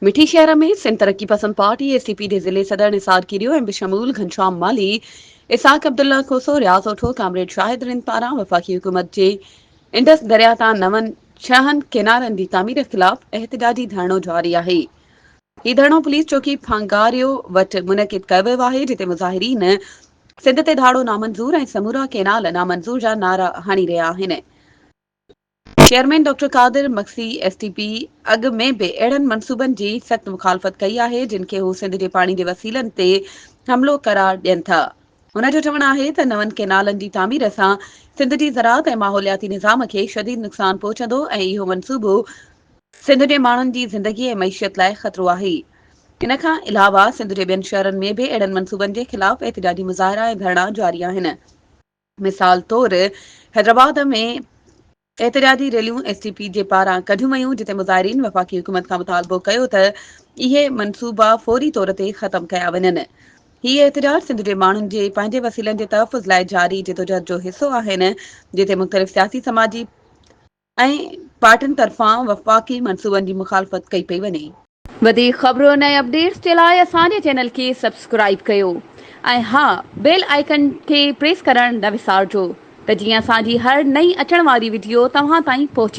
مٺي شهر ۾ Sindh Taraqi Pasand party, S T P, جي ضلعي صدر نثار ڪيريو ۽ بشمول گهنشام مالهي، اسحاق عبدالله کوسو، رياض اوٺو، ڪامريڊ شاهد رند پاران وفاقي حڪومت جي انڊس درياء تان نون ڇهن ڪينالن جي تعمير خلاف احتجاجي ڌرڻو جاري آهي. هي ڌرڻو پوليس چوڪي ڦانگاريو وٽ منعقد ڪيو ويو آهي، جتي مظاهرين سنڌ تي ڌاڙو نامنظور ۽ سمورا ڪينال نامنظور جا نعرا هڻي رهيا آهن. Chairman doctor Qadir Magsi S T P اڳ ۾ به اهڙن منصوبن جي سخت مخالفت ڪئي آهي جن کي هو سنڌ جي پاڻي جي وسيلن تي حملو قرار ڏين ٿا. هن جو چوڻ آهي ته نون ڪينالن جي تعمير سان سنڌ جي زراعت ۽ ماحولياتي نظام کي شديد نقصان پهچندو ۽ اهو منصوبو سنڌ جي ماڻهن جي زندگي ۽ معيشت لاء خطرو آهي. ان کان علاوه سنڌ جي ٻين شهرن ۾ به اهڙن منصوبن جي خلاف احتجاجي مظاهرا ۽ ڌرڻا جاري آهن. مثال طور حيدرآباد ۾ احتجاجي ريليون ايس ٽي پي جي پاران ڪڍيون ويون جتي مظاهرين وفاقي حڪومت کان مطالبو ڪيو ته اهي منصوبا فوري طور تي ختم ڪيا وڃن. هي احتجاج سنڌ جي ماڻهن جي پنهنجي وسيلن جي تحفظ لاء جاري جدوجهد جو حصو آهن جتي مختلف سياسي سماجي ۽ پارٽين طرفان وفاقي منصوبن جي مخالفت ڪئي پئي وڃي. وڌيڪ خبرن ۽ اپڊيٽس جي لاء اسان جي چينل کي سبسڪرائيب ڪيو ۽ ها بيل آئيڪن کي پريس ڪرڻ نه وسارجو ته جيئن اسان جي هر نئين اچڻ واري وڊيو توهان تائين پهچي.